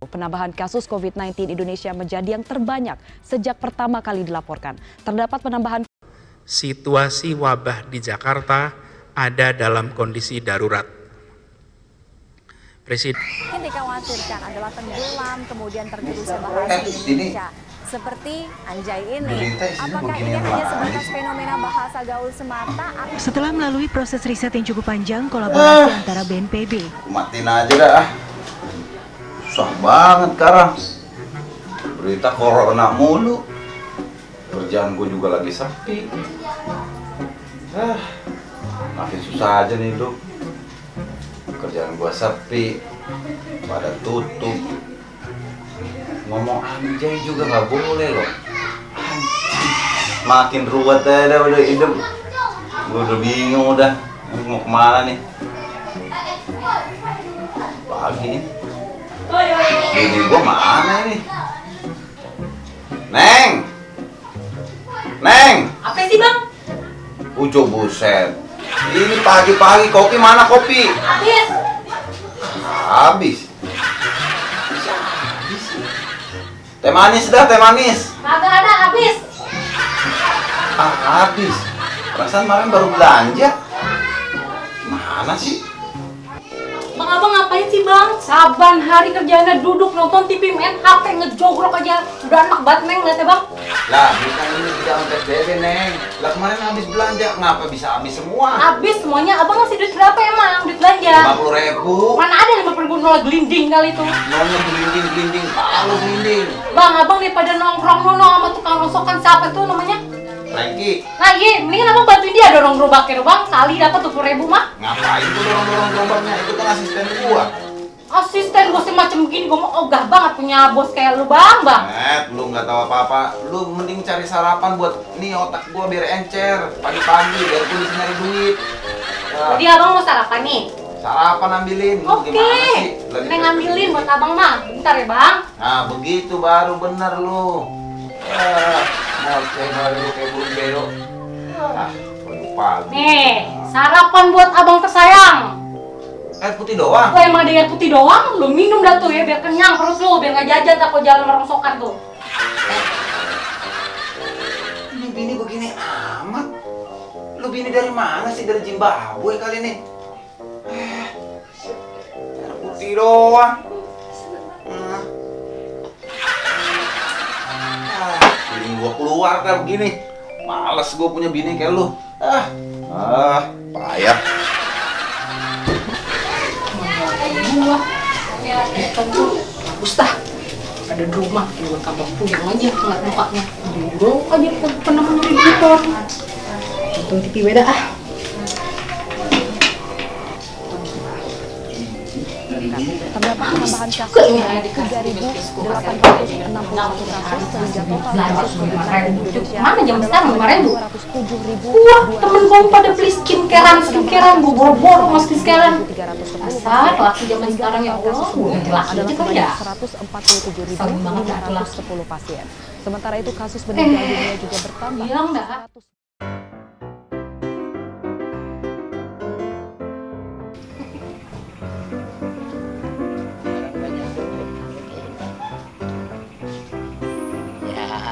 Penambahan kasus COVID-19 Indonesia menjadi yang terbanyak sejak pertama kali dilaporkan. Terdapat penambahan. Situasi wabah di Jakarta ada dalam kondisi darurat. Presiden Yang dikhawatirkan adalah tenggelam kemudian tergerusnya bahasa Indonesia. Seperti Anjay ini, apakah ini hanya sebatas fenomena bahasa gaul semata? Setelah melalui proses riset yang cukup panjang, kolaborasi antara BNPB. Matiin aja dah. Susah banget sekarang. Berita corona mulu. Kerjaan gue juga lagi sepi. Makin susah aja nih hidup. Kerjaan gue sepi. Pada tutup. Ngomong anjay juga nggak boleh loh. Anjing. Makin ruwet aja udah hidup. Gue udah bingung udah. Mau kemana nih? Pagi nih. Bini gue mana ini? Neng! Neng! Apa sih bang? Ujo buset. Ini pagi-pagi kopi mana kopi? Habis. Habis. Teh manis dah, teh manis. Kagak ada habis. Habis. Perasaan kemarin baru belanja. Mana sih? Bang abang ngapain sih bang? Saban hari kerjaannya duduk nonton TV main HP ngejogrok aja. Udah enak banget neng lihat ya bang. Lah, bukan ini jangan PSBB, Neng. Lah kemarin habis belanja, ngapa bisa habis semua? Habis semuanya. Abang ngasih duit berapa emang duit belanja? 50.000. Mana ada 50.000 nolak gelinding kali itu. Nongnya gelinding, kalau gelinding. Bang abang daripada nongkrong nono sama tukang rosokan siapa tuh namanya? Franky, Nah iya, mendingan abang bantuin dia dorong gerobaknya bang. Kali dapat 20.000 mah. ngapain tuh dorong-dorong gerobaknya? Itu kan asisten gua. Asisten bosnya macam begini, gua mau ogah banget punya bos kayak lu bang. Lu nggak tahu apa-apa. Lu mending cari sarapan buat nih otak gua biar encer pagi-pagi biar gua bisa nyari duit. Ya, Jadi abang mau sarapan nih? sarapan ambilin. Lu Oke, gimana sih? neng ambilin buat abang mah. Bentar ya bang. Nah, begitu baru bener lu. Oke, baru kayak burung beo. Pagi. Nih, sarapan buat abang tersayang. Air putih doang. Kok emang ada air putih doang? Lu minum dah tuh ya, biar kenyang perut lu, biar nggak jajan tak kau jalan merongsokan tuh. Ini bini begini amat. Lu bini dari mana sih? Dari Zimbabwe kali ini. Air putih doang. Bini gua keluar kayak begini. Males gua punya bini kayak lu. Payah. Bagus dah. Ada di rumah, buat abang puyeng aja ngeliat mukanya. Buruk aja pernah menjadi editor. Nonton TV beda ah. Terdapat penambahan kasus 3.861 kasus sehingga total kasus COVID-19 Indonesia Mana jam sekarang 5.000? 207.000. Wah, temen kamu pada beli skincarean, gua boro-boro sama skincare. Asal laki zaman sekarang ya Allah, ganti laki aja kali ya. 147.510 pasien. Sementara itu kasus meninggal dunia juga bertambah. Bilang dah. 100.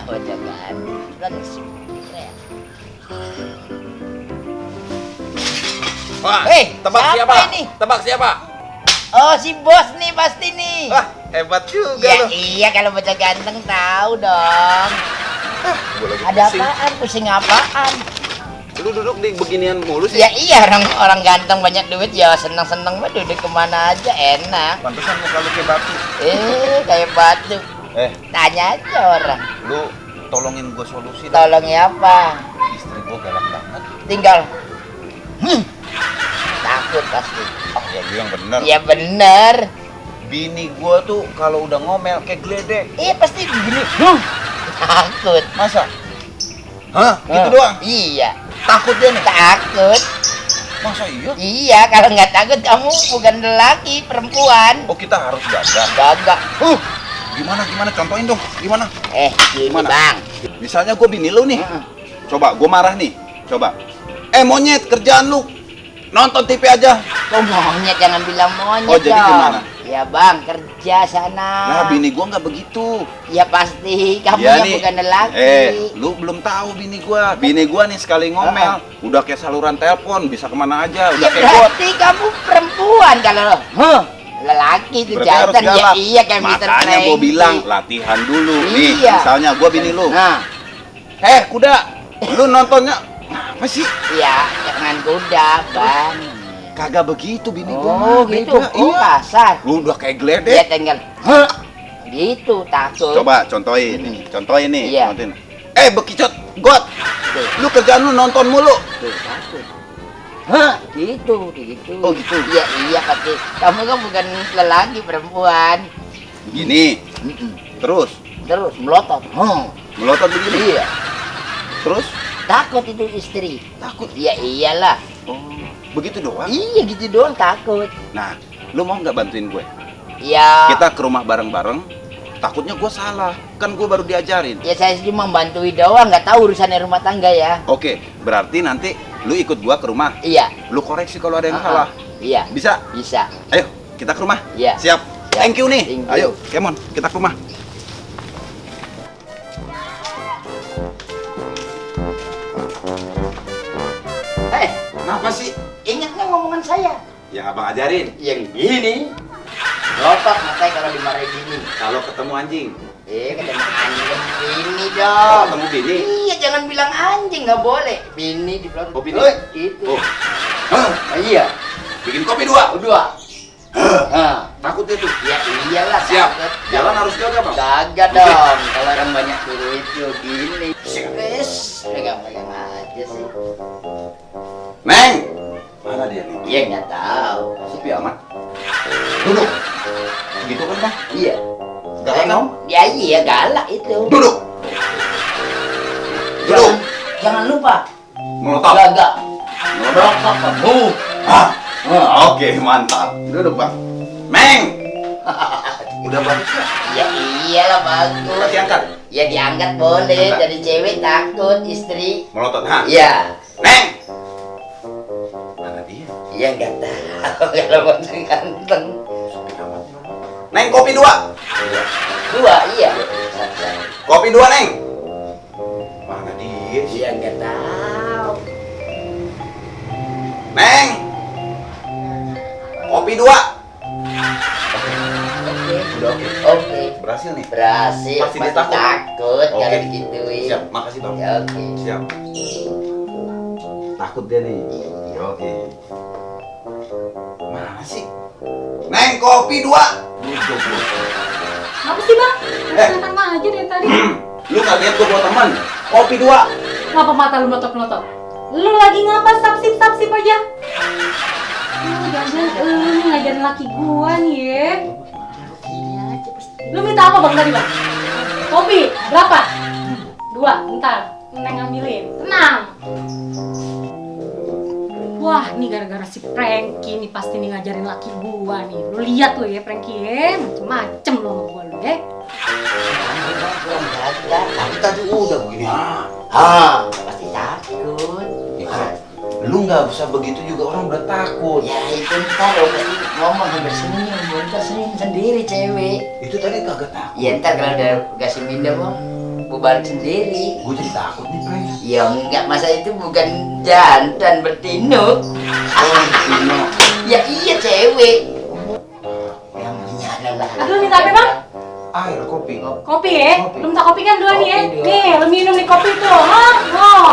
Wajaban langsung. Wah, Tebak siapa ini? Tebak siapa? Oh, si bos nih pasti nih. Wah, hebat juga Ya lu. iya, kalau bocah ganteng tahu dong. Gua lagi Ada pusing. apaan? Pusing apaan? Lu duduk di beginian mulu sih. Ya iya, orang ganteng banyak duit ya seneng-seneng mah duduk kemana aja enak. Pantesan muka lu kayak batu. Kayak batu. Tanya aja orang. Lu tolongin gua solusi. Tolongnya apa? Istri gua galak banget. Tinggal. Takut pasti. Ya bilang bener. Ya bener. Bini gua tuh kalau udah ngomel kayak geledek. Iya pasti begini. Takut. Masa? Hah? Gitu doang? Iya. Takut dia nih? Takut. Masa iya? Iya, kalau nggak takut kamu bukan lelaki, perempuan. Oh, kita harus gagah. Gagak. Gimana? Contohin dong. Gimana? Gini Gimana? bang. Misalnya gua bini lu nih. Coba, gua marah nih. Coba. Monyet, kerjaan lu nonton TV aja. Kok monyet, jangan bilang monyet Oh, jadi dong. gimana? Ya bang, kerja sana. Nah, bini gua nggak begitu. Ya pasti, kamu Iya yang nih. bukan lelaki. Lu belum tahu bini gua. Bini gua nih sekali ngomel, udah kayak saluran telepon, bisa kemana aja, udah Ya kayak bot. berarti kamu perempuan kalau lelaki itu Berarti harus jantan. Ya galak. iya kayak Mr. Makanya gua Frankie. bilang latihan dulu. Nih, Iya. misalnya gua bini lu. Nah, Kuda, lu nontonnya apa sih? ya jangan kuda bang. Kagak begitu bini Oh gua. gitu, Beda. oh Iya. kasar. Lu udah kayak Ya geledek. tinggal gitu takut. Coba contohin nih, contohin nih. Iya. Contohin. Bekicot, got. Tuh, Lu kerjaan lu nonton mulu. tuh takut. Gitu, gitu. Oh, gitu. Iya, iya pasti. Kamu kan bukan lelaki, perempuan. Gini, terus Terus melotot. melotot begini. Iya. Terus Takut itu istri. takut. Iya iyalah. Begitu doang. Iya gitu doang takut. Nah, lu mau nggak bantuin gue? Ya. Kita ke rumah bareng-bareng. Takutnya gue salah, kan gue baru diajarin. Ya saya cuma bantuin doang, nggak tahu urusan rumah tangga ya. Oke, berarti nanti lu ikut gua ke rumah. Iya. Lu koreksi kalau ada yang salah. Iya. Bisa? Bisa. Ayo, kita ke rumah. Iya. Siap. Thank you nih. Thank you. Ayo, Kemon, kita ke rumah. Kenapa sih? Ingat nggak ngomongan saya? Yang abang ajarin. Yang gini. Lopak matanya kalau dimarahin gini. Kalau ketemu anjing. Ketemu anjing bini Oh, dong. ketemu bini. Iya, jangan bilang anjing, nggak boleh. Bini di pelot. Oh, bini. Gitu. Oh. Nah, iya. Bikin kopi dua. Dua. Takut dia tuh. Ya iyalah. Siap. takut. Jalan harus jaga, Bang. Kagak dong. Kalau orang banyak duit tuh gini. Wes, pegang-pegang aja sih. Neng. Mana dia nih? Iya nggak tahu. Sepi amat. Duduk. Gitu kan, Bang? Iya. Galak kan? Ya iya galak itu. Duduk. Duduk. Jangan lupa. Melotot. Jaga. Melotot. Kamu. Oke, mantap. Duduk, Bang. Meng. Udah bagus ya? Ya iyalah bagus. Kasih angkat. Ya diangkat boleh. Angkat. Jadi cewek takut istri. Melotot, ha? Iya. Neng. Mana dia? Iya nggak tahu kalau ganteng. Neng, kopi dua. Dua iya. Kopi dua, Neng. Mana dia sih? Iya nggak tahu. Neng. Kopi dua. Oke. Udah oke. Oke. Berhasil nih. Berhasil. Pasti dia takut. takut Oke. kalau digituin. Siap, makasih, Bang. Ya, oke. Siap. Takut dia nih. Oke. Mana sih? Neng, kopi dua. Duduk, lu. Apa sih bang? Kelihatan aja dari tadi. Lu gak lihat gua bawa teman? Kopi dua. Ngapa mata lu melotot-melotot? Lu lagi ngapa sapsip-sapsip aja? Jangan lu nih ngajarin laki gua nih ya. Lu minta apa bang tadi bang? Kopi, berapa? Dua, ntar Neng ambilin. Tenang. Wah, nih gara-gara si Frankie nih pasti nih ngajarin laki gua nih. Lu lihat lu ya Frankie ya, macem-macem lu sama gua lu ya. Tapi tadi udah begini. Pasti takut. Lu nggak usah begitu juga, orang udah takut. Ya itu ntar lo pasti ngomong hampir senyum, ntar senyum sendiri cewek. Itu tadi kagak takut. Ya ntar kalau udah kasih minum bubar sendiri. Gue jadi takut nih, Pre. Ya enggak, masa itu bukan jantan bertinuk. Tino. Ya iya cewek. Yang punya adalah. Aduh, minta apa, Bang? Air kopi. Kopi ya? Kopi. Lu minta kopi kan dua nih ya? Kopi dua. Nih, lu minum nih kopi tuh. Hah? Oh.